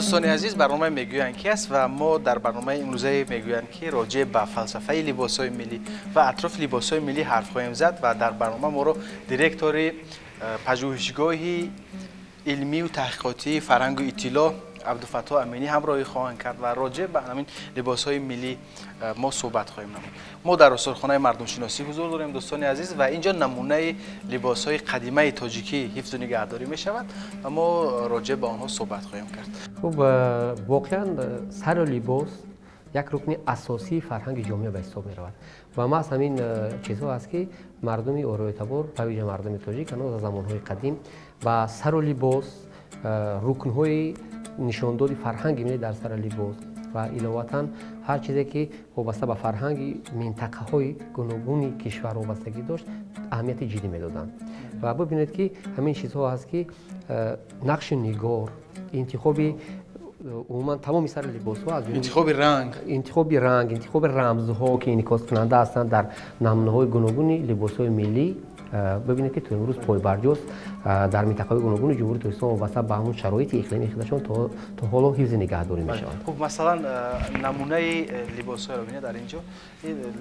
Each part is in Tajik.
Дӯстони азиз, барномаи «Мегӯянд ки» аст ва мо дар барномаи имрӯзаи «Мегӯянд ки» роҷеъ ба фалсафаи либосҳои миллӣ ва атрофи либосҳои миллӣ ҳарф хоҳем зад ва дар барнома моро директори пажӯҳишгоҳи илмию таҳқиқотии «Фарҳангу иттилоъ» Абдуфаттоҳ Аминӣ ҳамроҳӣ хоҳанд кард ва роҷеъ ба ҳамин либосҳои миллӣ мо суҳбат хоҳем намуд. Мо дар осорхонаи мардумшиносӣ ҳузур дорем, дӯстони азиз, ва инҷо намунаи либосҳои қадимаи тоҷикӣ ҳифзу нигаҳдорӣ мешавад ва мо роҷеъ ба онҳо суҳбат хоҳем кард. Хуб, воқеан сару либос як рукни асосии фарҳанги ҷомеа ба ҳисоб меравад ва маҳз ҳамин чизҳо аст, ки мардуми ороитабор, ба вижа мардуми тоҷик, ҳанӯз аз замонҳои қадим ба сару либос, рукнҳои нишондоди фарҳанги миллӣ дар сари либос ва иловатан ҳар чизе, ки вобаста ба фарҳанги минтақаҳои гуногуни кишвар вобастагӣ дошт, аҳамияти ҷиддӣ медоданд. Ва бибинед, ки ҳамин чизҳо аст, ки нақши нигор, интихоби умуман тамоми сари либосҳо аз интихоби ранг. Интихоби ранг, интихоби рамзҳо, ки инъикоскунанда ҳастанд дар намунаҳои гуногуни либосҳои миллӣ, бибинед, ки то имрӯз пойбарҷост, дар минтақаҳои гуногуни Ҷумҳурии Тоҷикистон вобаста ба ҳамун шароити иқлимии худашон то ҳоло ҳифзи нигаҳдорӣ мешаванд. Хуб, масалан, намунаи либосҳоро бинед, дар инҷо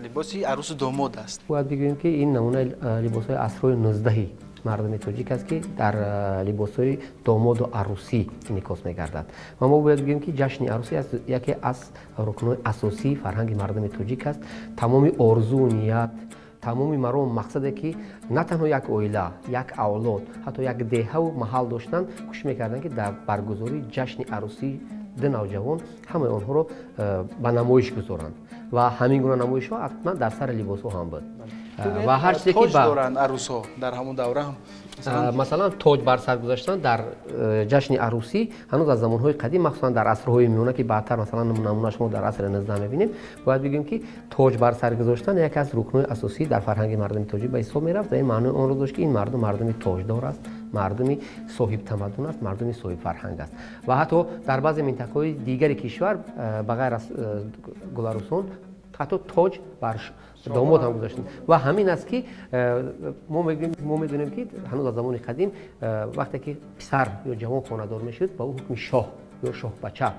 либоси арӯсу домод аст. Бояд бигӯем, ки ин намунаи либосҳои асрҳои 19-и мардуми тоҷик аст, ки дар либосҳои домоду арӯсӣ инъикос мегардад. Ва мо бояд бигӯем, ки ҷашни арӯсӣ яке аз рукнҳои асосии фарҳанги мардуми тоҷик аст. Тамоми орзуу ният, тамоми марому мақсаде, ки на танҳо як оила, як авлод, ҳатто як деҳаву маҳал доштанд, кӯшиш мекарданд, ки дар баргузории ҷашни арӯсии ду навҷавон ҳамаи онҳоро ба намоиш гузоранд. Ва ҳамин гуна намоишҳо ҳатман дар сари либосҳо ҳам буд. Ва ҳар чизе ки доранд арӯсҳо дар ҳамон давра ҳам. Масалан, тоҷ бар сар гузаштан дар ҷашни арӯсӣ ҳанӯз аз замонҳои қадим, махсусан дар асрҳои миёна, ки баъдтар, масалан, намунааш мо дар асри 19 мебинем, бояд бигӯем, ки тоҷ бар сар гузоштан яке аз рукнҳои асосӣ дар фарҳанги мардуми тоҷик ба ҳисоб мерафт ва ин маънои онро дошт, ки ин мардум мардуми тоҷдор аст, мардуми соҳибтамаддун аст, мардуми соҳибфарҳанг аст. Ва ҳатто дар баъзе минтақаҳои дигари кишвар, ба ғайр аз гуларӯсон, ҳатто тоҷ бар домод ҳам гузоштанд. Ва ҳамин аст, ки мо медонем, ки ҳанӯз аз замони қадим, вақте ки писар ё ҷавон хонадор мешуд, ба ӯ ҳукми шоҳ ё шоҳбача,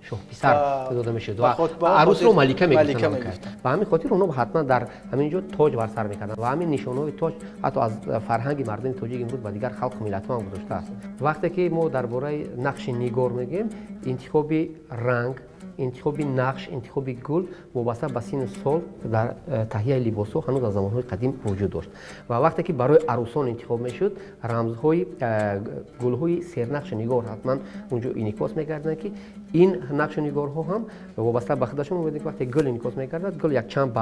шоҳписар дода мешуд ва арӯсро малика мегуфтанд. Ба ҳамин хотир онҳо ҳатман дар ҳамин ҷо тоҷ бар сар мекарданд ва ҳамин нишонҳои тоҷ ҳатто аз фарҳанги мардуми тоҷик имрӯз ба дигар халқу миллатҳо ҳам гузоштааст. Вақте ки мо дар бораи нақши нигор мегӯем, интихоби ранг, интихоби нақш, интихоби гул вобаста ба синну сол дар таҳияи либосҳо ҳанӯз аз замонҳои қадим вуҷуд дошт. Ва вақте ки барои арӯсон интихоб мешуд, рамзҳои гулҳои сернақши нигор ҳатман унҷо инъикос мекарданд, ки ин нақшу нигорҳо ҳам вобаста ба худашон. Мебинед, вақте гул инъикос мекардад, гул якчанд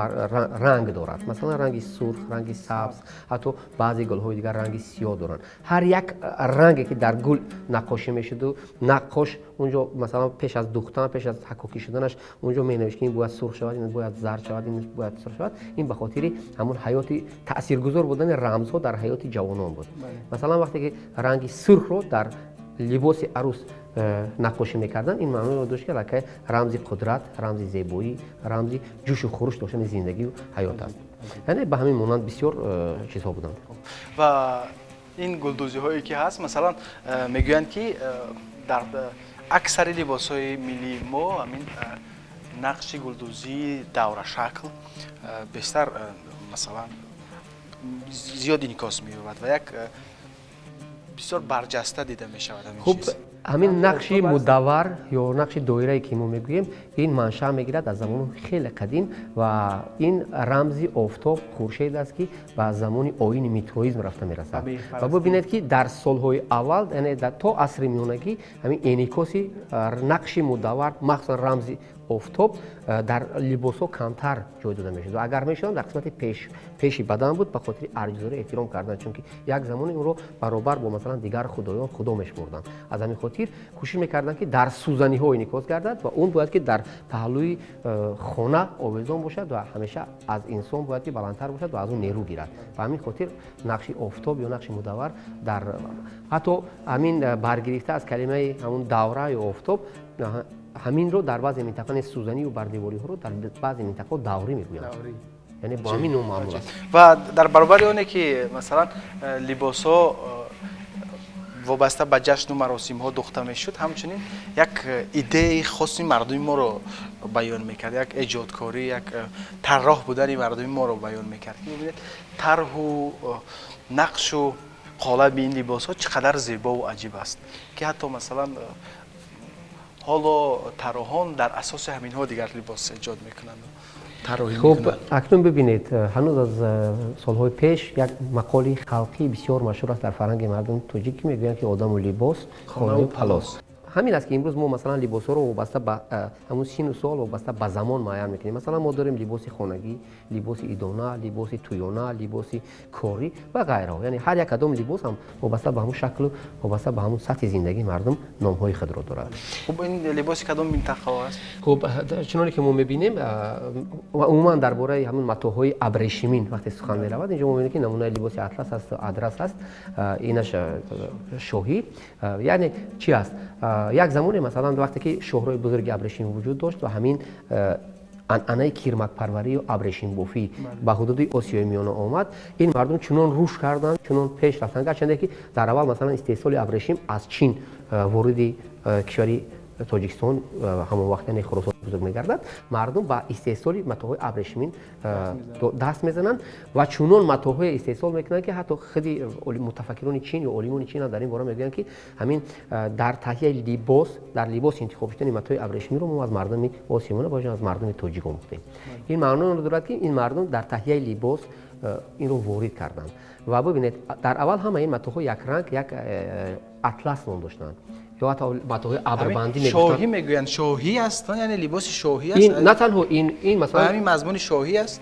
ранг дорад, масалан, ранги сурх, ранги сабз, ҳатто баъзе гулҳои дигар ранги сиёҳ доранд. Ҳар як ранге, ки дар гул наққошӣ мешуду, наққош унҷо, масалан, пеш аз духтан, пеш аз ҳакокӣ шуданаш, унҷо менавишт, ки ин бояд сурх шавад, ин бояд зард шавад, ин бояд сурх шавад. Ин ба хотири ҳамон ҳаёти таъсиргузор будани рамзҳо дар ҳаёти ҷавонон буд. Масалан, вақте ки ранги сурхро дар либоси арӯс наққошӣ мекарданд, ин маъноро дошт, ки аллакай рамзи қудрат, рамзи зебоӣ, рамзи ҷӯшу хуруш доштани зиндагию ҳаёт аст. Яъне ба ҳамин монанд бисёр чизҳо буданд. Ва ин гулдӯзиҳое, ки ҳаст, масалан, мегӯянд, ки дар аксари либосҳои миллии мо ҳамин нақши гулдӯзии даврашакл бештар, масалан, зиёд инъикос меёбад ва як бисёр барҷаста дида мешавад ҳамин хуб чиз. Ҳамин нақши мудаввар ё нақши доирае, ки мо мегӯем, ин маншаъ мегирад аз замони хеле қадим ва ин рамзи офтоб, хуршед аст, ки ба замони оини митроизм рафта мерасад. Ва бибинед, ки дар солҳои аввал, яъне то асри миёнагӣ, ҳамин инъикоси нақши мудаввар, махсусан рамзи офтоб, дар либосҳо камтар ҷой дода мешуд ва агар мешуданд, дар қисмати пеши бадан буд, ба хотири арҷгузорӣ, эҳтиром кардан, чунки як замоне онро баробар бо, масалан, дигар худоён худо мешумурданд. Аз ҳамин хотир кӯшиш мекарданд, ки дар сӯзаниҳо инъикос гардад ва он бояд, ки дар паҳлӯи хона овезон бошад ва ҳамеша аз инсон бояд, ки баландтар бошад ва аз он нерӯ гирад. Ба ҳамин хотир нақши офтоб ё нақши мудаввар дар ҳатто ҳамин баргирифта аз калимаи ҳамун давра ё офтоб, ҳаминро дар баъзе минтақа сӯзанию бардевориҳоро дар баъзе минтақаҳо даврӣ мегӯянд, яъне бо ҳамин ном маъмул аст. Ва дар баробари оне, ки, масалан, либосҳо вобаста ба ҷашну маросимҳо духта мешуд, ҳамчунин як идеяи хоси мардуми моро баён мекард, як эҷодкорӣ, як тарроҳ будани мардуми моро баён мекард. Мебинед, тарҳу нақшу қолаби ин либосҳо чӣ қадар зебову аҷиб аст, ки ҳатто масалан ҳоло тарроҳон дар асоси ҳаминҳо дигар либос эҷод мекунанд. Хуб, акнун бибинед, ҳанӯз аз солҳои пеш як мақоли халқӣ бисёр машҳур аст дар фарҳанги мардуми тоҷик, ки мегӯянд, ки одаму либос, хонаву палос. Ҳамин аст, ки имрӯз мо масалан либосҳоро вобаста ба ҳамун сину сол, вобаста ба замон муайян мекунем. Масалан, мо дорем либоси хонагӣ, либоси идона, либоси тӯёна, либоси корӣ ва ғайраҳо. Яъне ҳар як кадом либос ҳам вобаста ба ҳамун шаклу вобаста ба ҳамун сатҳи зиндагии мардум номҳои худро дорад. Хуб, ин либоси кадом минтақаҳо аст? Хуб, чуноне ки мо мебинем, ва умуман дар бораи ҳамун матоъҳои абрешимин вақте сухан меравад, инҷо мо мебинем, ки намунаи либоси атлас аст, адрас аст, инаш шоҳӣ. Яъне чӣ аст? Як замоне, масалан, вақте ки шоҳрои бузурги абрешим вуҷуд дошт ва ҳамин анъанаи кирмакпарварию абрешимбофӣ ба ҳудуди Осиёи Миёна омад, ин мардум чунон рушд карданд, чунон пеш рафтанд, гарчанде ки дар аввал, масалан, истеҳсоли абрешим аз Чин вориди кишвари Тоҷикистон, ҳамон вақт, яъне Хуросони бузург мегардад, мардум ба истеҳсоли матоъҳои абрешимин даст мезананд ва чунон матоъҳое истеҳсол мекунанд, ки ҳатто худи мутафаккирони Чин ё олимони Чин дар ин бора мегӯянд, ки ҳамин дар таҳияи либос, дар либос интихоб шудани матои абрешимиро мо аз мардуми Осиёи Миёна, бошем, аз мардуми тоҷик омӯхтем. Ин маъноро дорад, ки ин мардум дар таҳияи либос инро ворид карданд. Ва бибинед, дар аввал ҳама ин матоъҳо якранг, як атлас ном доштанд ё ҳатто матоъҳои абрбандӣ мегуфтанд. Шоҳӣ мегӯянд, шоҳӣ аст, яъне либоси шоҳӣ аст. Ин на танҳо ин масалан ҳамин мазмуни шоҳӣ аст.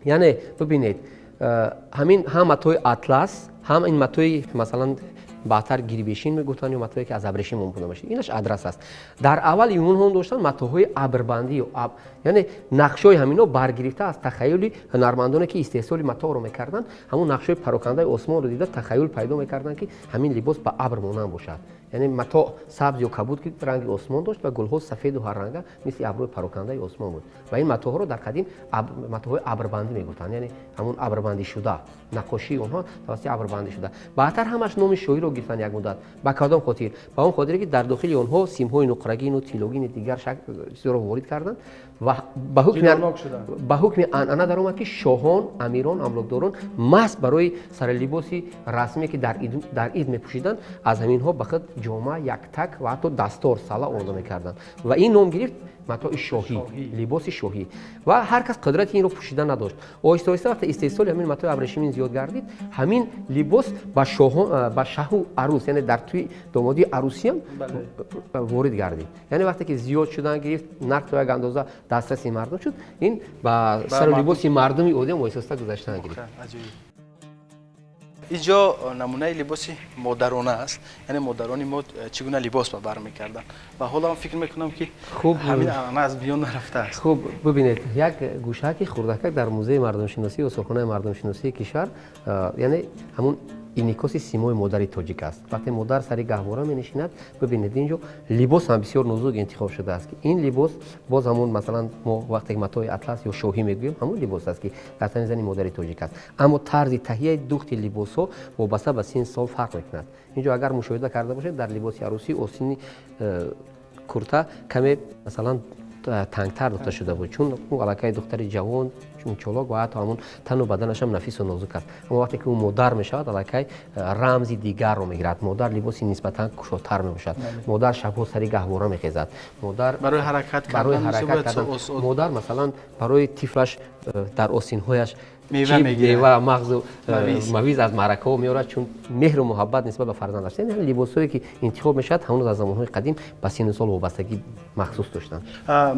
Яъне бибинед, ҳамин ҳам матои атлас, ҳам ин матои, масалан, баъдтар гирбешин мегуфтанд ё матое ки аз абрешим омода мешуд, инаш адрас аст. Дар аввал инҳо доштанд матоҳои абрбандӣ, яъне нақшҳои ҳаминҳо баргирифта аз тахаюли ҳунармандоне, ки истеҳсоли матоъро мекарданд. Ҳамон нақшҳои парокандаи осмонро дида, тахаюл пайдо мекарданд, ки ҳамин либос ба абр монанд бошад. Яъне матоъ сабз ё кабуд, ки ранги осмон дошт, ва гулҳо сафеду ҳарранга, мисли абрҳои парокандаи осмон буд. Ва ин матоъҳоро дар қадим матоъҳои абрбандӣ мегуфтанд, яъне ҳамон абрбандӣ шуда, наққошии онҳо тавассути абрбандӣ шуда. Баъдтар ҳамаш номи шоҳиро гирифтанд як муддат. Ба кадом хотир? Ба он хотире, ки дар дохили онҳо симҳои нуқрагину тиллогини дигар чизҳоро ворид карданд ва ба ҳукми анъана даромад, ки шоҳон, амирон, амлокдорон маҳз барои сарилибоси расмие, ки дар ид мепӯшиданд, аз ҳаминҳо ба худ ҷома, яктак ва ҳатто дастор, сала омода мекарданд. Ва ин ном гирифт матои шоҳӣ, либоси шоҳӣ. Ва ҳар кас қудрати инро пӯшида надошт. Оҳиста оҳиста вақте истеҳсоли ҳамин матои абрешимин зиёд гардид, ҳамин либос ба шоҳон, ба шаҳу арӯс, яъне дар тӯи домодии арӯсиам ворид гардид. Яъне вақте ки зиёд шудан гирифт, нарх то як андоза дастраси мардум шуд, ин ба сару либоси мардуми оддиам оҳиста оҳиста гузаштан гирифт. Инҷо намунаи либоси модарона аст, яъне модарони мо чӣ гуна либос ба бар мекарданд ва ҳоло ҳам фикр мекунам, ки ҳамин анъана аз миён нарафтааст. Хуб, бибинед, як гӯшаки хурдакак дар музеи мардумшиносӣ, осорхонаи мардумшиносии кишвар, яъне ҳамун инъикоси симои модари тоҷик аст. Вақте модар сари гаҳвора менишинад, бибинед, инҷо либос ҳам бисёр нозук интихоб шудааст, ки ин либос боз ҳамун, масалан, мо вақте матои атлас ё шоҳӣ мегӯем, ҳамун либос аст, ки дар тани зани модари тоҷик аст. Аммо тарзи таҳияи духти либосҳо вобаста ба синни сол фарқ мекунад. Инҷо агар мушоҳида карда бошед, дар либоси арӯсӣ осини курта каме, масалан, тангтар духта шуда буд, чун ӯ аллакай духтари ҷавон, чун чолок ва ҳатто ҳамун тану баданашам нафису нозук аст. Аммо вақте ки ӯ модар мешавад, аллакай рамзи дигарро мегирад. Модар либоси нисбатан кушодтар мебошад. Модар шабҳо сари гаҳвора мехезад. Модар барои ҳаракат барои ҳаракат кардан, модар, масалан, барои тифлаш дар осинҳояш мева, мағзу мавиз аз маъракаҳо меорад, чун меҳру муҳаббат нисбат ба фарзандаш. Яъне либосҳое, ки интихоб мешавад, ҳанӯз аз замонҳои қадим ба синну сол вобастагӣ махсус доштанд.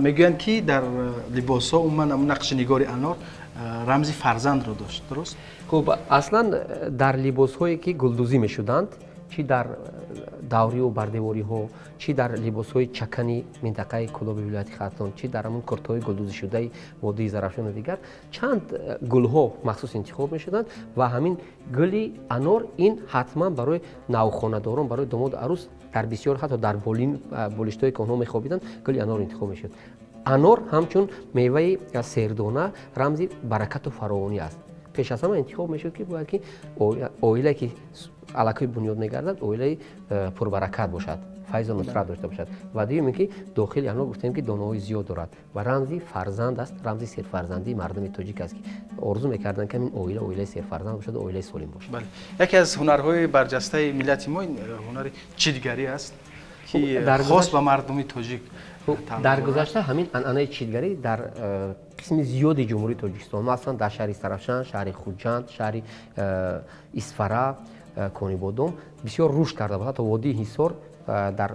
Мегӯянд, ки дар либосҳо умуман нақши нигори анор рамзи фарзандро дошт, дуруст? Хуб, аслан дар либосҳое, ки гулдӯзӣ мешуданд, чӣ дар давриву бардевориҳо, чӣ дар либосҳои чакани минтақаи Кӯлоби вилояти Хатлон, чӣ дар ҳамун куртҳои гулдӯзишудаи водии Зарафшону дигар, чанд гулҳо махсус интихоб мешуданд ва ҳамин гули анор ин ҳатман барои навхонадорон, барои домоду арӯс дар бисёр, ҳатто дар болиштҳое, ки онҳо мехобиданд, гули анор интихоб мешуд. Анор ҳамчун меваи сердона рамзи баракату фаровонӣ аст. Пеш аз ҳама интихоб мешуд, ки бояд ки оилае, ки аллакай бунёд мегардад, оилаи пурбаракат бошад, файзу нусрат дошта бошад. Ва дуюм ин ки дохили анор гуфтем, ки донаҳои зиёд дорад ва рамзи фарзанд аст, рамзи серфарзандии мардуми тоҷик аст, ки орзу мекарданд, ки ҳамин оила оилаи серфарзанд бошад ва оилаи солим бошад. Бале, яке аз ҳунарҳои барҷастаи миллати мо ин ҳунари чидгарӣ аст, ки хос ба мардуми тоҷик. Дар гузашта ҳамин анъанаи чидгарӣ дар қисми зиёди Ҷумҳурии Тоҷикистон, масалан дар шаҳри Сарафшан, шаҳри Хуҷанд, шаҳри Исфара, Конибодом бисёр рушд карда буд. Ҳатто водии Ҳисор, дар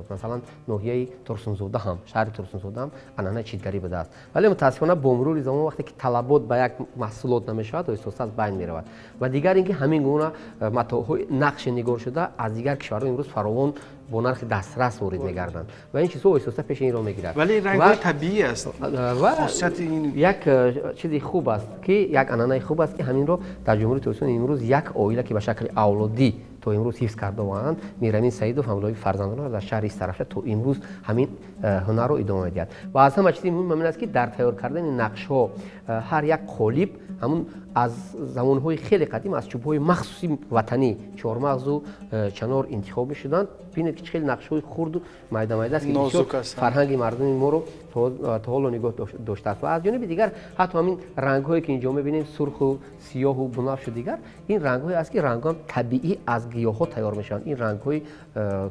масалан ноҳияи Турсунзода ҳам, шаҳри Турсунзода ҳам анъанаи чидгарӣ будааст. Вале мутаассифона, бо мурури замон, вақте ки талабот ба як маҳсулот намешавад, оҳиста аз байн меравад. Ва дигар ин ки ҳамин гуна матоъҳои нақши нигоршуда аз дигар кишварҳо имрӯз фаровон бо нархи дастрас ворид мегарданд ва ин чизҳо оҳиста пеши инро мегирад. Вале рангҳои табиӣ аст. Ва як чизи хуб аст, ки як анъанаи хуб аст, ки ҳаминро дар Ҷумҳурии Тоҷикистон имрӯз як оила, ки ба шакли авлодӣ то имрӯз ҳифз карда омаданд, Мирамин Саидов ҳамроҳи фарзандонаш дар шаҳри Истарафша то имрӯз ҳамин ҳунарро идома медиҳад. Ва аз ҳама чизи муҳим ҳамин аст, ки дар тайёр кардани нақшҳо ҳар як қолиб ҳамун аз замонҳои хеле қадим аз чӯбҳои махсуси ватанӣ, чормағзу чанор интихоб мешуданд. Бинед, ки чӣ хеле нақшҳои хурду майда майда аст, ки бисёр фарҳанги мардуми моро то ҳоло нигоҳ доштааст. Ва аз ҷониби дигар, ҳатто ҳамин рангҳое, ки инҷо мебинем, сурху сиёҳу бунафшу дигар, ин рангҳое аст, ки рангҳоам табиӣ аз гиёҳҳо тайёр мешаванд. Ин рангҳои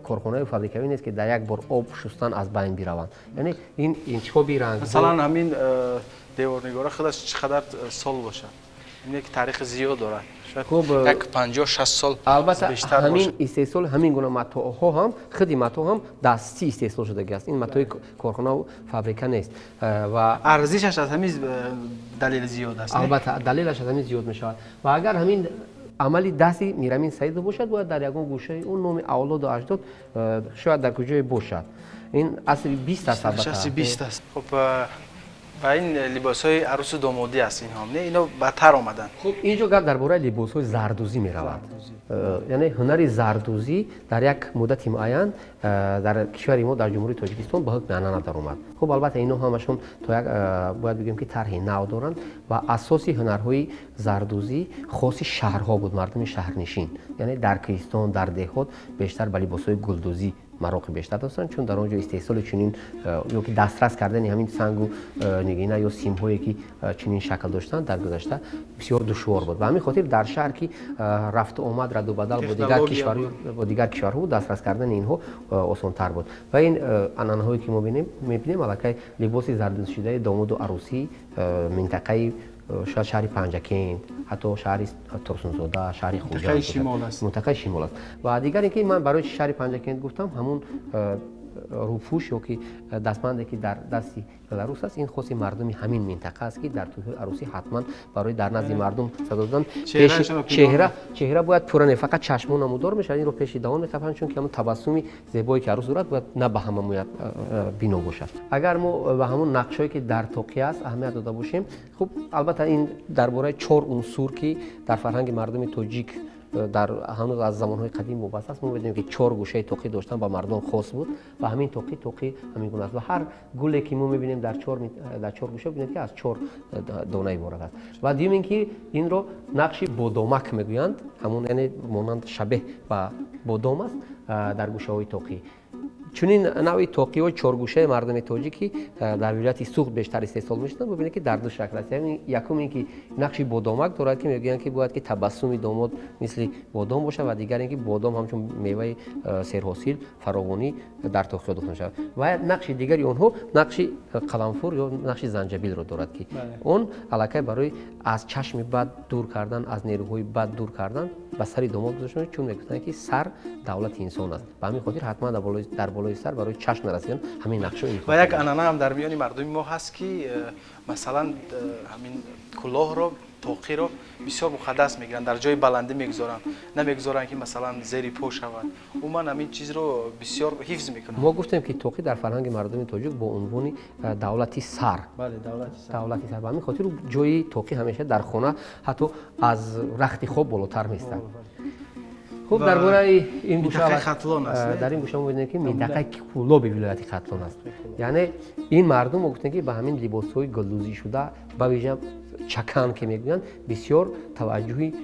корхонаи фабрикавӣ нест, ки дар як бор об шустан аз байн бираванд. Яъне ин интихоби ранг. Масалан, ҳамин деворнигора худаш чӣ қадар сол бошад? Ки таърихи зиёд дорад, як 50-60 сол. Албатта, ҳамин истеҳсол, ҳамин гуна матоъҳо ҳам, худи матоъ ҳам дастӣ истеҳсол шудагӣ аст. Ин матои корхонаву фабрика нест. Ва арзишаш аз ҳамин далел зиёд аст. Албатта, далелаш аз ҳамин зиёд мешавад. Ва агар ҳамин амали дасти Мирамин Саидов бошад, бояд дар ягон гӯшаи ӯ номи авлоду аҷдод шояд дар куҷое бошад. Ин асри 20 аст. Албатта, асри 20 аст. Хуб, ва ин либосҳои арӯсу домодӣ аст, инҳо не, ино баъдтар омаданд. Хуб, инҷо гап дар бораи либосҳои зардӯзӣ меравад. Яъне ҳунари зардӯзӣ дар як муддати муайян дар кишвари мо, дар Ҷумҳурии Тоҷикистон, ба ҳукми анъана даромад. Хуб, албатта, ино ҳамашон то як бояд бигӯем, ки тарҳи нав доранд ва асоси ҳунарҳои зардӯзӣ хоси шаҳрҳо буд, мардуми шаҳрнишин. Яъне дар кӯҳистон, дар деҳот бештар ба либосҳои гулдӯзӣ мароқи бештар доштанд, чун дар он ҷо истеҳсоли чунин ё ки дастрас кардани ҳамин сангу нигина ё симҳое, ки чунин шакл доштанд, дар гузашта бисёр душвор буд. Ба ҳамин хотир дар шаҳр, ки рафту омад, раду бадал бо дигар кишварҳо буд, дастрас кардани инҳо осонтар буд. Ва ин анъанаҳое, ки мо мебинем, аллакай либоси зардӯзшудаи домоду арӯсӣ минтақаи шояд шаҳри Панҷакент, ҳатто шаҳри Турсунзода, шаҳри Хуҷанд, минтақаи шимол аст. Ва дигар ин ки ман барои шаҳри Панҷакент гуфтам, ҳамун рӯпӯш ё ки дастбанде, ки дар дасти беларус аст, ин хоси мардуми ҳамин минтақа аст, ки дар тӯйҳои арӯсӣ ҳатман барои дар назди мардум садо додан чеҳра бояд пурра, не фақат чашмон намудор мешавад, инро пеши даҳон метафанд, чунки ҳамун табассуми зебое, ки арӯс дорад, бояд на ба ҳама бино бошад. Агар мо ба ҳамун нақшҳое, ки дар тоқия аст, аҳамият дода бошем, хуб, албатта, ин дар бораи чор унсур, ки дар фарҳанги мардуми тоҷик дар ҳанӯз аз замонҳои қадим вобаста аст. Мо медонем, ки чор гӯшаи тоқӣ доштан ба мардон хос буд ва ҳамин тоқӣ ҳамин гуна аст. Ва ҳар гуле, ки мо мебинем дар чор гӯша, бинед, ки аз чор дона иборат аст. Ва дуюм ин ки инро нақши бодомак мегӯянд, ҳамун, яъне монанд, шабеҳ ба бодом аст дар гӯшаҳои тоқӣ. Чунин навъи тоқиҳои чоргӯшаи мардуми тоҷикӣ дар вилояти Суғд бештар истеҳсол мешуданд. Бубинед, ки дар ду шакл аст. Якум ин ки нақши бодомак дорад, ки мегӯянд, ки бояд ки табассуми домод мисли бодом бошад, ва дигар ин ки бодом ҳамчун меваи серҳосил, фаровонӣ дар тоқиҳо дохта мешавад. Ва нақши дигари онҳо нақши қаламфур ё нақши занҷабилро дорад, ки он аллакай барои аз чашми бад дур кардан, аз нерӯҳои бад дур кардан ба сари домод гузошта мешуд, чун мегуфтанд, ки сар давлати инсон аст. Ба ҳамин хотир ҳатман дар болои сар барои чашм нарасидан ҳамин нақшҳо. Ва як анъана ҳам дар миёни мардуми мо ҳаст, ки масалан ҳамин кулоҳро, тоқиро бисёр муқаддас мегиранд, дар ҷои баландӣ мегузоранд, намегузоранд, ки масалан зери по шавад. Умуман ҳамин чизро бисёр ҳифз мекунанд. Мо гуфтем, ки тоқӣ дар фарҳанги мардуми тоҷик бо унвони давлати сар, давлати сар. Ба ҳамин хотир ҷои тоқӣ ҳамеша дар хона ҳатто аз рахти хоб болотар меистад. Хуб, дар бораи ин гӯша, Хатлон аст. Дар ин гӯша мо мебинем, ки минтақаи Кӯлоби вилояти Хатлон аст. Яъне ин мардум, мо гуфтем, ки ба ҳамин либосҳои гулдӯзӣ шуда, ба вижа чакан, ки мегӯянд, бисёр таваҷҷӯҳи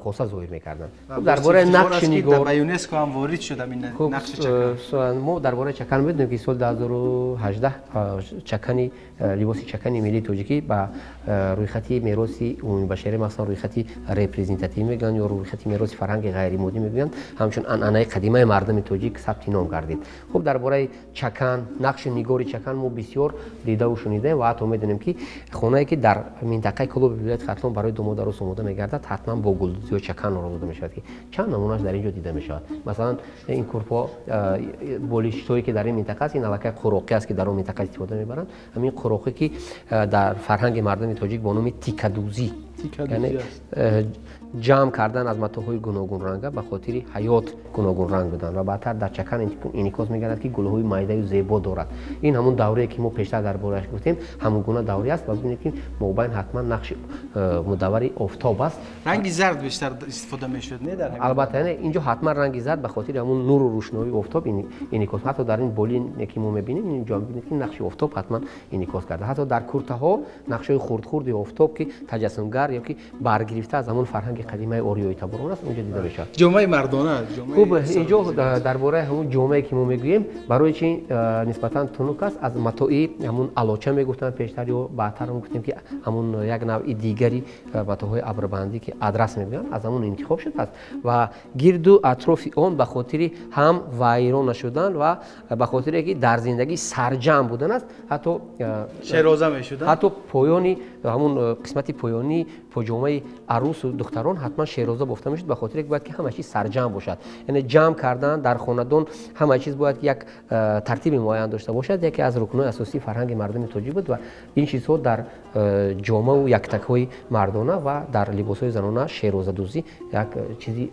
хоса зоҳир мекарданд. Дар бораи нақши нигор ба ЮНЕСКО ҳам ворид шуд ҳамин нақши чакан. Мо дар бораи чакан медонем, ки соли 2018 чакани либоси чакани миллии тоҷикӣ ба рӯйхати мероси умумибашарӣ, махсусан рӯйхати репрезентативӣ мегӯянд ё рӯйхати мероси фарҳанги ғайримоддӣ мегӯянд, ҳамчун анъанаи қадимаи мардуми тоҷик сабти ном гардид. Хуб, дар бораи чакан, нақши нигори чакан мо бисёр дидаву шунидаем ва ҳатто медонем, ки хонае, ки дар минтақаи Кӯлоби вилояти Хатлон барои домод арӯс омода мегардад, ҳатман бо гулдӯзиҳои чакан оро дода мешавад, ки чанд намунааш дар ин ҷо дида мешавад. Масалан, ин курпо, болиштҳое, ки дар ин минтақа аст, ин аллакай қуроқӣ аст, ки дар он минтақа истифода мебаранд. Ҳамин қуроқӣ, ки дар фарҳанги мардуми тоҷик бо номи тикадӯзӣ, яъне ҷамъ кардан аз матоъҳои гуногунранга ба хотири ҳаёт гуногунранг будан, ва баъдтар дар чакан инъикос мегардад, ки гулҳои майдаю зебо дорад. Ин ҳамун даврее, ки мо пештар дар борааш гуфтем, ҳамун гуна давре аст. Ва бибинед, ки мобайн ҳатман нақши мудаввари офтоб аст. Ранги зард бештар истифода мешуд, не дар Албатта, яъне инҷо ҳатман ранги зард ба хотири ҳамун нуру рӯшноии офтоб инъикос. Ҳатто дар ин болине, ки мо мебинем, инҷо мебинед, ки нақши офтоб ҳатман инъикос карда. Ҳатто дар куртаҳо нақшҳои хурдхурди офтоб, ки таҷассумгар ё ки баргирифта аз ҳамон фарҳанги қадимаи ориёи таборон аст, онҷо дида мешавад. Ҷомаи мардона. Хуб, инҷо дар бораи ҳамон ҷомае, ки мо мегӯем, барои чи нисбатан тунук аст, аз матои ҳамон алоча мегуфтанд пештар ё баъдтар гуфтем, ки ҳамон як навъи дигари матоъҳои абрбандӣ, ки адрас мегӯянд, аз ҳамон интихоб шудааст ва гирду атрофи он ба хотири ҳам вайрон нашудан ва ба хотире, ки дар зиндагӣ сарҷамъ будан аст, ҳатто шероза мешуданд. Ҳатто поёни ҳамон қисмати поёнии поҷомаи арӯсу духтарон ҳатман шероза бофта мешуд, ба хотире, ки бояд ки ҳама чиз сарҷамъ бошад. Яъне ҷамъ кардан дар хонадон ҳама чиз бояд як тартиби муайян дошта бошад, яке аз рукнҳои асосии фарҳанги мардуми тоҷик буд. Ва ин чизҳо дар ҷомаву яктакҳои мардона ва дар либосҳои занона шерозадӯзӣ як чизи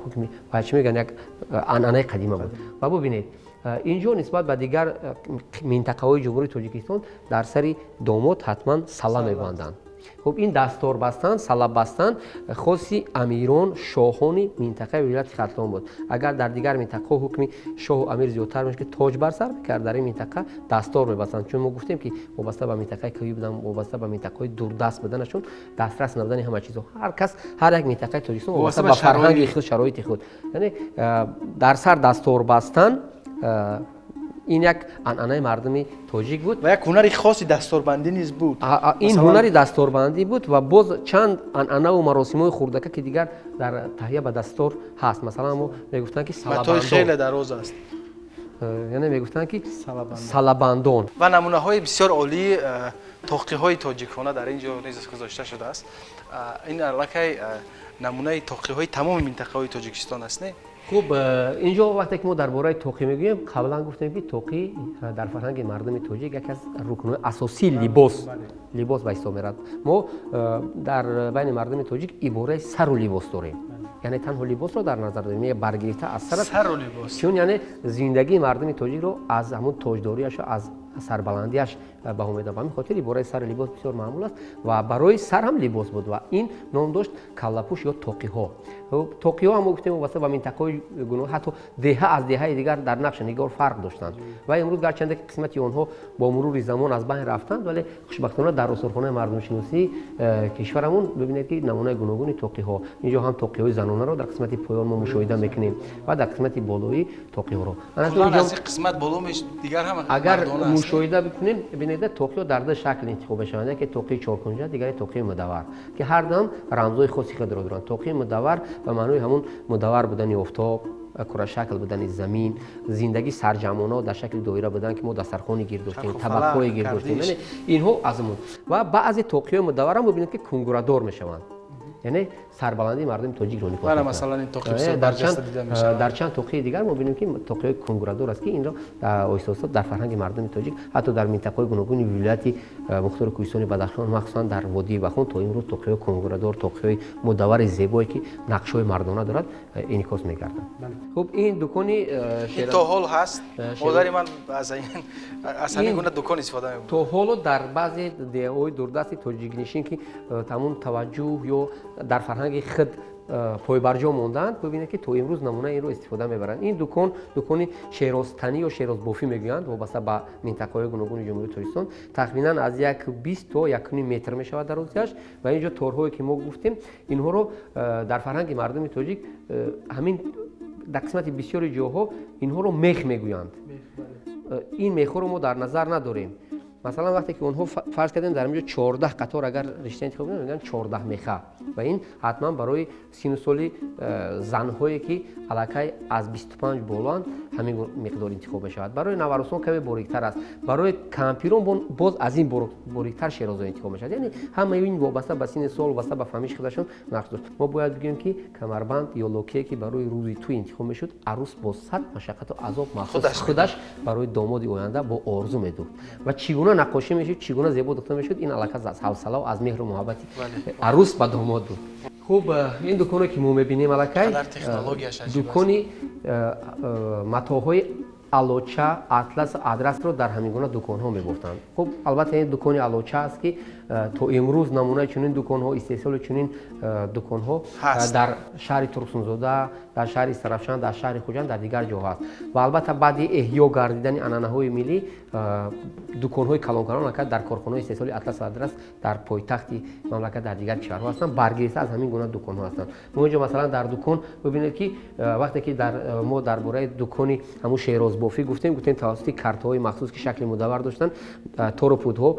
ҳукми ва чӣ мегӯянд, як анъанаи қадима буд. Ва бубинед, инҷо нисбат ба дигар минтақаҳои Ҷумҳурии Тоҷикистон дар сари домод ҳатман сала мебанданд. Хуб, ин дастор бастан, сала бастан хоси амирон, шоҳони минтақаи вилояти Хатлон буд. Агар дар дигар минтақаҳо ҳукми шоҳу амир зиёдтар мешуд, ки тоҷ бар сар мекард, дар ин минтақа дастор мебастанд, чун мо гуфтем, ки вобаста ба минтақаи кӯҳӣ будан, вобаста ба минтақаҳои дурдаст буданашон, дастрас набудани ҳама чизҳо, ҳар кас, ҳар як минтақаи Тоҷикистон вобаста ба фарҳанги худ, шароити худ, яъне дар сар дастор бастан ин як анъанаи мардуми тоҷик буд. Ва як ҳунари хоси дасторбандӣ низ буд. Ин ҳунари дасторбандӣ буд ва боз чанд анъанаву маросимҳои хурдака, ки дигар дар таҳия ба дастор ҳаст. Масалан, мо мегуфтанд, ки матои хеле дароз аст. Яъне мегуфтанд, ки салабандон. Ва намунаҳои бисёр олии тоқиҳои тоҷикона дар ин ҷо низ гузошта шудааст. Ин аллакай намунаи тоқиҳои тамоми минтақаҳои Тоҷикистон аст, не? Хуб, инҷо вақте ки мо дар бораи тоқӣ мегӯем, қаблан гуфтем, ки тоқӣ дар фарҳанги мардуми тоҷик яке аз рукнҳои асосии либос ба ҳисоб меравад. Мо дар байни мардуми тоҷик ибораи сару либос дорем, яъне танҳо либосро дар назар дорем, баргирифта аз сар, сару либос, чун яъне зиндагии мардуми тоҷикро аз ҳамун тоҷдориаш, аз сарбаландиаш баҳо медод. Ба ҳамин хотир ибораи сари либос бисёр маъмул аст ва барои сар ҳам либос буд ва ин ном дошт каллапӯш ё тоқиҳо. Тоқиҳо ҳам гуфтем, вобаста ба минтақаҳои гуноҳ, ҳатто деҳа аз деҳаи дигар дар нақши нигор фарқ доштанд. Ва имрӯз гарчанде ки қисмати онҳо бо мурури замон аз байн рафтанд, вале хушбахтона дар осорхонаи мардумшиносии кишварамон бибинед, ки намунаи гуногуни тоқиҳо инҷо ҳам тоқиҳои занонаро дар қисмати поён мо мушоҳида мекунем ва дар қисмати болоӣ тоқиҳоро. Қисмат боло дигар ҳама. Агар мушоҳида бикунем, бибинед, тоқиҳо дар ду шакл интихоб мешаванд: яке тоқии чоркунҷа, дигаре тоқии мудаввар, ки ҳар дам рамзҳои хоси худро доранд. Тоқии мудаввар ба маънои ҳамун мудаввар будани офтоб, курашакл будани замин, зиндагӣ сарҷамъона дар шакли доира будан, ки мо дастархони гирд доштем, табақҳои гирд доштем, яъне инҳо аз ва баъзе тоқиҳои мудавварам бибинед, ки кунгурадор мешаванд, яъне сарбаландии мардуми тоҷикро нигоҳ. Масалан, ин тоқи бисёр барҷаста дида мешавад. Дар чанд тоқии дигар мо бинем, ки тоқиҳои кунгурадор аст, ки инро оҳиста оҳиста дар фарҳанги мардуми тоҷик, ҳатто дар минтақаҳои гуногуни вилояти мухтори кӯҳистони Бадахшон, махсусан дар водии Вахон, то имрӯз тоқиҳои кунгурадор, тоқиҳои мудаввари зебое, ки нақшҳои мардона дорад, инъикос мекарданд. Хуб, ин дукони то ҳол ҳаст. Модари ман аз ҳамин гуна дукон истифода мебурд. То ҳоло дар баъзе деҳаҳои дурдасти тоҷикнишин, ки тамом таваҷҷӯҳ ё дар фарҳанги худ пойбарҷо мондаанд. Бибинед, ки то имрӯз намунаи инро истифода мебаранд. Ин дукон дукони шерозтанӣ ё шерозбофӣ мегӯянд, вобаста ба минтақаҳои гуногуни Ҷумҳурии Тоҷикистон. Тахминан аз 1,20 то 1,5 метр мешавад дарозиаш. Ва инҷо торҳое, ки мо гуфтем, инҳоро дар фарҳанги мардуми тоҷик ҳамин дар қисмати бисёри ҷоҳо инҳоро мех мегӯянд. Ин мехҳоро мо дар назар надорем. Масалан, вақте ки онҳо, фарз кардем, дар инҷо 14 қатор агар ришта интихоб кунем, мегӯянд 14 меха. Ва ин ҳатман барои сину соли занҳое, ки аллакай аз 25 болоанд, ҳамин миқдор интихоб мешавад. Барои наварусон каме бориктар аст, барои кампирон боз аз ин бориктар шерозо интихоб мешавад. Яъне ҳамаи ин вобаста ба синни сол, вобаста ба фаҳмиши худашон нақш дошт. Мо бояд бигӯем, ки камарбанд ё локие, ки барои рӯзи тӯй интихоб мешуд, арӯс бо сад машаққату азоб махсус худаш барои домоди оянда бо орзу медухт. Ва чӣ гуна наққошӣ мешуд, чӣ гуна зебо духта мешуд, ин аллакай аз ҳавсалаву аз меҳру муҳаббати арӯс ба домод буд. Хуб, ин дуконе, ки мо мебинем, аллакай дукони матоъҳои алоча, атлас, адрасро дар ҳамин гуна дуконҳо мебофтанд. Хуб, албатта, ин дукони алоча аст, ки то имрӯз намунаи чунин дуконҳо, истеҳсоли чунин дуконҳо дар шаҳри Турсунзода, дар шаҳри Истаравшан, дар шаҳри Хуҷанд, дар дигар ҷоҳо аст. Ва албатта, баъди эҳё гардидани анъанаҳои миллӣ, дуконҳои калонкалон аллакай дар корхонаҳои истеҳсоли атлас, адрас дар пойтахти мамлакат, дар дигар кишварҳо ҳастанд, баргирифта аз ҳамин гуна дуконҳо ҳастанд. Мо инҷо, масалан, дар дукон бибинед, ки вақте ки мо дар бораи дукони ҳамун шерозбофӣ гуфтем, тавассути картҳои махсус, ки шакли мудаввар доштанд, тору пудҳо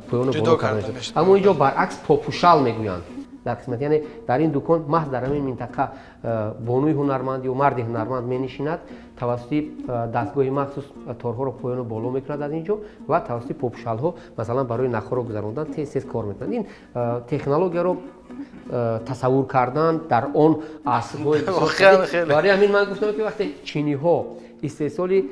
поёну боло карда мешуд. Аммо инҷо баръакс, попушал мегӯянд дар қисмат, яъне дар ин дукон маҳз дар ҳамин минтақа бонуи ҳунарманд ё марди ҳунарманд менишинад, тавассути дастгоҳи махсус торҳоро поёну боло мекунад аз ин ҷо ва тавассути попушалҳо, масалан, барои нахҳоро гузарондан тез тез кор мекунад. Ин технологияро тасаввур кардан дар он асрҳои, барои ҳамин ман гуфтам, ки вақте чиниҳо истеҳсоли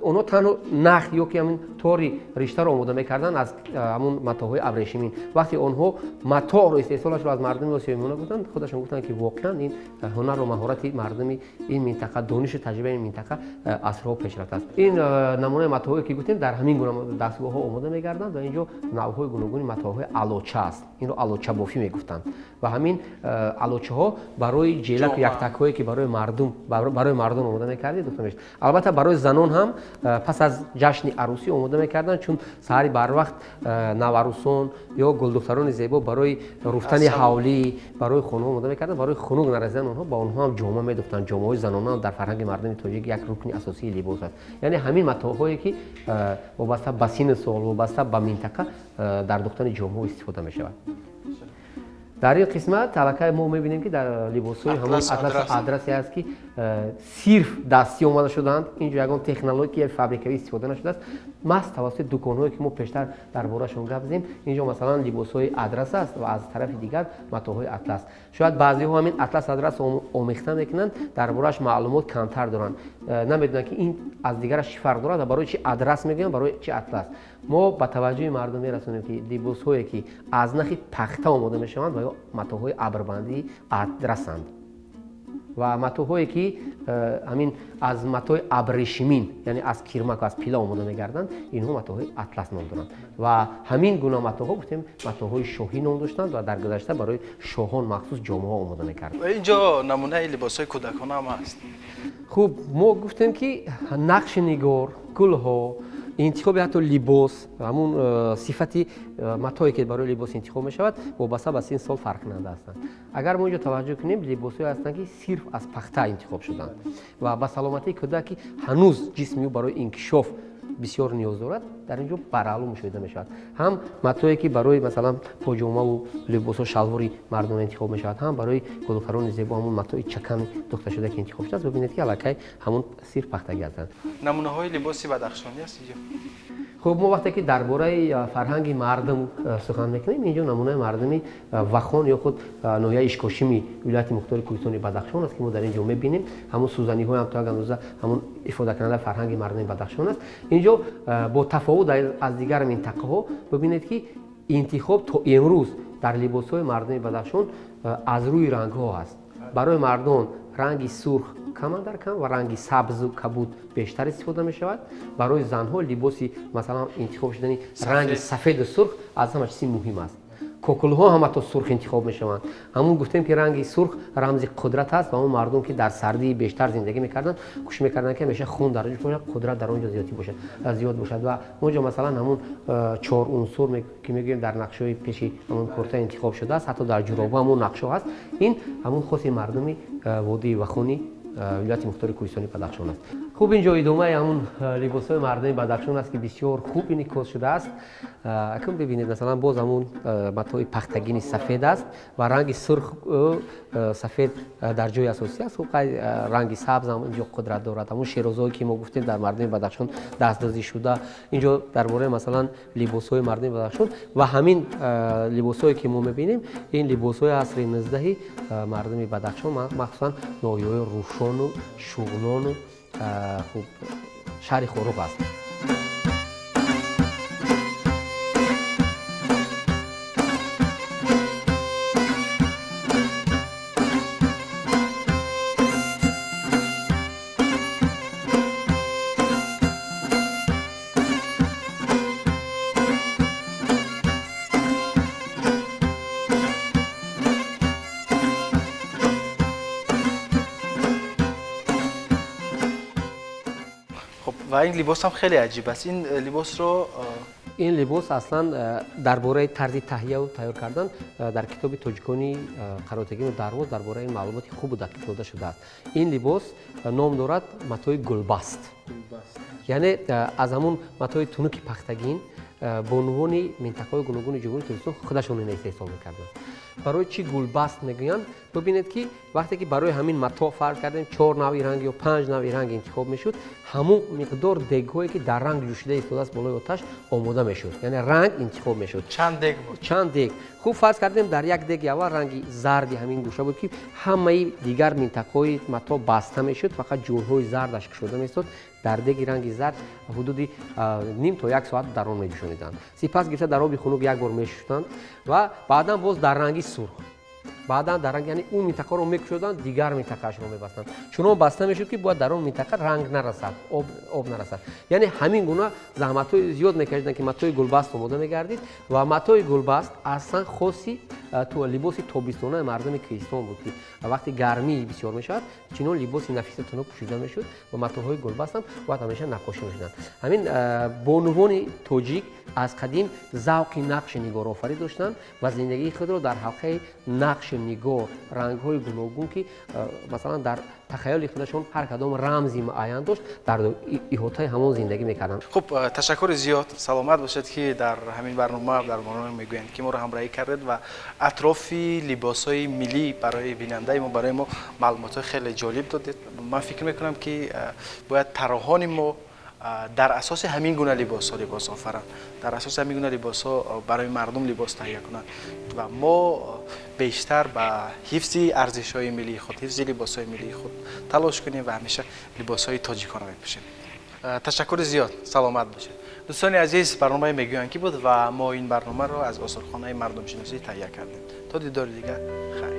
онҳо танҳо нах ё ки ҳамин тори риштаро омода мекарданд аз ҳамун матоъҳои абрешимин, вақте онҳо матоъро, истеҳсолашро аз мардуми Осиёи Миёна гуфтанд, худашон гуфтанд, ки воқеан ин ҳунару маҳорати мардуми ин минтақа, донишу таҷрибаи ин минтақа асрҳо пешрафтааст. Ин намунаи матоъҳое, ки гуфтем, дар ҳамин гуна дастгоҳҳо омода мегарданд. Ва инҷо навъҳои гуногуни матоъҳои алоча аст. Инро алочабофӣ мегуфтанд. Ва ҳамин алочаҳо барои ҷелаку яктакҳое, ки барои мардум омода мекардед, духта мешуд. Албатта, барои занон ҳам пас аз ҷашни арӯсӣ омода мекарданд, чун саҳари барвақт наварӯсон ё гулдухтарони зебо барои руфтани ҳавлӣ, барои хонаҳо омода мекарданд. Барои хунук нарасидан онҳо, ба онҳо ҳам ҷома медухтанд. Ҷомаҳои занона ҳам дар фарҳанги мардуми тоҷик як рукни асосии либос аст. Яъне ҳамин матоъҳое, ки вобаста ба синну сол, вобаста ба минтақа дар духтани ҷомаҳо истифода мешавад. Дар ин қисмат аллакай мо мебинем, ки дар либосҳои ҳамон атлас, адрасе аст, ки сирф дастӣ омада шудаанд. Инҷо ягон технологияи фабрикавӣ истифода нашудааст, маҳз тавассути дуконҳое, ки мо пештар дар борашон гап задем. Инҷо, масалан, либосҳои адрас аст ва аз тарафи дигар матоъҳои атлас. Шояд баъзеҳо ҳамин атлас, адрас омехта мекунанд, дар борааш маълумот камтар доранд, намедонанд, ки ин аз дигараш чӣ фарқ дорад ва барои чи адрас мегӯянд, барои чи атлас. Мо ба таваҷҷӯҳи мардум мерасонем, ки либосҳое, ки аз нахи пахта омода мешаванд, ва ё матоъҳои абрбандии адрасанд ва матоъҳое, ки ҳамин аз матои абрешимин, яъне аз кирмак, аз пила омода мегарданд, инҳо матоъҳои атлас ном доранд. Ва ҳамин гуна матоъҳо, гуфтем, матоъҳои шоҳӣ ном доштанд ва дар гузашта барои шоҳон махсус ҷомаҳо омода мекарданд. Инҷо намунаи либосҳои кӯдакона ҳам ҳаст. Хуб, мо гуфтем, ки нақши нигор, гулҳо, интихоби ҳатто либос, ҳамун сифати матое, ки барои либос интихоб мешавад, вобаста ба син сол фарқкунанда ҳастанд. Агар мо инҷо таваҷҷӯҳ кунем, либосҳое ҳастанд, ки сирф аз пахта интихоб шуданд ва ба саломатии кӯдак, ки ҳанӯз ҷисми ӯ барои инкишоф бисёр ниёз дорад, дар ин ҷо бараъло мушоҳида мешавад. Ҳам матое, ки барои, масалан, поҷомаву либосҳо, шалвори мардона интихоб мешавад, ҳам барои гулдухтарони зебо ҳамун матои чакани духташуда, ки интихоб шудааст, бибинед, ки аллакай ҳамун сирф пахтагӣ ҳастанд. Намунаҳои либоси бадахшонӣ аст инҷо. Хуб, мо вақте ки дар бораи фарҳанги мардум сухан мекунем, инҷо намунаи мардуми Вахон ё худ ноҳияи Ишкошими вилояти мухтори кӯҳистони Бадахшон аст, ки мо дар ин ҷо мебинем. Ҳамун сӯзаниҳоям то як андоза ҳамун ифодакунандаи фарҳанги мардуми Бадахшон аст. Инҷо бо тафовут аз дигар минтақаҳо бибинед, ки интихоб то имрӯз дар либосҳои мардуми Бадахшон аз рӯи рангҳо аст. Барои мардон ранги сурх камандар кам ва ранги сабзу кабуд бештар истифода мешавад. Барои занҳо либоси, масалан, интихоб шудани ранги сафеду сурх аз ҳама чизи муҳим аст. Кокулҳо ҳам ҳатто сурх интихоб мешаванд. Ҳамун гуфтем ки ранги сурх рамзи қудрат аст ва он мардум ки дар сардии бештар зиндагӣ мекарданд, кӯшиш мекарданд ки ҳамеша хун дар онҷо бошад, қудрат дар онҷо зиёд бошад. Ва онҷо масалан ҳамун чор унсур ки мегӯем дар нақшҳои пеши ҳамун курта интихоб шудааст, ҳатто дар ҷуроба ҳамун нақшҳо ҳаст. Ин ҳамун хоси мардуми водии Вахони вилояти мухтори Кӯҳистони Бадахшон аст. Хуб, инҷо идомаи ҳамун либосҳои мардуми Бадахшон аст ки бисёр хуб инъикос шудааст. Акун бибинед, масалан, боз ҳамун матои пахтагини сафед аст ва ранги сурх сафед дар ҷои асосӣ аст. Хуб, ранги сабз ҳам инҷо қудрат дорад. Ҳамун шерозҳое ки мо гуфтем дар мардуми Бадахшон дастдозӣ шуда, инҷо дар бораи масалан либосҳои мардуми Бадахшон ва ҳамин либосҳое ки мо мебинем, ин либосҳои асри 19 мардуми Бадахшон, махсусан ноҳияҳои Рушону Шуғнону хуб шаҳри Хоруғ аст. Ва ин либос ҳам хеле аҷиб аст. Ин либосро ин либос аслан дар бораи тарзи таҳияву тайёр кардан дар китоби тоҷикони Қаротегину Дарвоз дар бораи ин маълумоти хубу дақиқ дода шудааст. Ин либос ном дорад матои гулбаст. Яъне аз ҳамун матои тунуки пахтагин бонувони минтақаҳои гуногуни Ҷумҳурии Тоҷикистон худашон инро истеҳсол мекарданд. Барои чӣ гулбаст мегӯянд? Бибинед ки вақте ки барои ҳамин матоъ фарз кардем 4 навъи ранг ё 5 навъи ранг интихоб мешуд, ҳамун миқдор дегҳое ки дар ранг ҷӯшида истодааст болои оташ омода мешуд. Яъне ранг интихоб мешуд. Чанд дег буд? Чанд дег. Хуб, фарз кардем дар як деги аввал ранги зарди ҳамин гӯша буд ки ҳамаи дигар минтақаҳои матоъ баста мешуд, фақат ҷӯрҳои зардаш кушода меистод. Дар деги ранги зард ҳудуди ним то як соат дар он меҷӯшониданд. Сипас гирифта дар оби хунук як бор мешуштанд ва баъдан боз дар ранги сурх, баъдан дар ранг, яъне он минтақаро мекушоданд, дигар минтақаашро мебастанд. Чунон баста мешуд ки бояд дар он минтақа ранг нарасад, об нарасад. Яъне ҳамин гуна заҳматҳои зиёд мекашиданд ки матои гулбаст омода мегардид ва матои гулбаст аслан хоси либоси тобистонаи мардуми кӯҳистон буд ки вақти гармӣ бисёр мешавад, чунон либоси нафиса тунук пӯшида мешуд ва матоҳои гулбаст ҳам бояд ҳамеша наққошӣ мешуданд. Ҳамин бонувони тоҷик аз қадим завқи нақши нигорофарӣ доштанд ва зиндагии худро дар ҳалқаи нақши нигор, рангҳои гуногун ки масалан дар тахайюли худашон ҳар кадом рамзи муайян дошт, дар иҳотаи ҳамон зиндагӣ мекарданд. Хуб, ташаккури зиёд, саломат бошед ки дар ҳамин барнома дар барнома мегӯянд ки моро ҳамроҳӣ кардед ва атрофи либосҳои миллӣ барои бинандаи мо, барои мо маълумотҳои хеле ҷолиб додед. Ман фикр мекунам ки бояд тарроҳони мо дар асоси ҳамин гуна либосҳо либос офаранд, дар асоси ҳамин гуна либосҳо барои мардум либос таҳия кунанд ва мо бештар ба ҳифзи арзишҳои миллии худ, ҳифзи либосҳои миллии худ талош кунем ва ҳамеша либосҳои тоҷиконро мепӯшем. Ташаккури зиёд, саломат бошед. Дӯстони азиз, барномаи мегӯянд ки буд ва мо ин барномаро аз осорхонаи мардумшиносӣ таҳия кардем. То дидори дигар, хайр.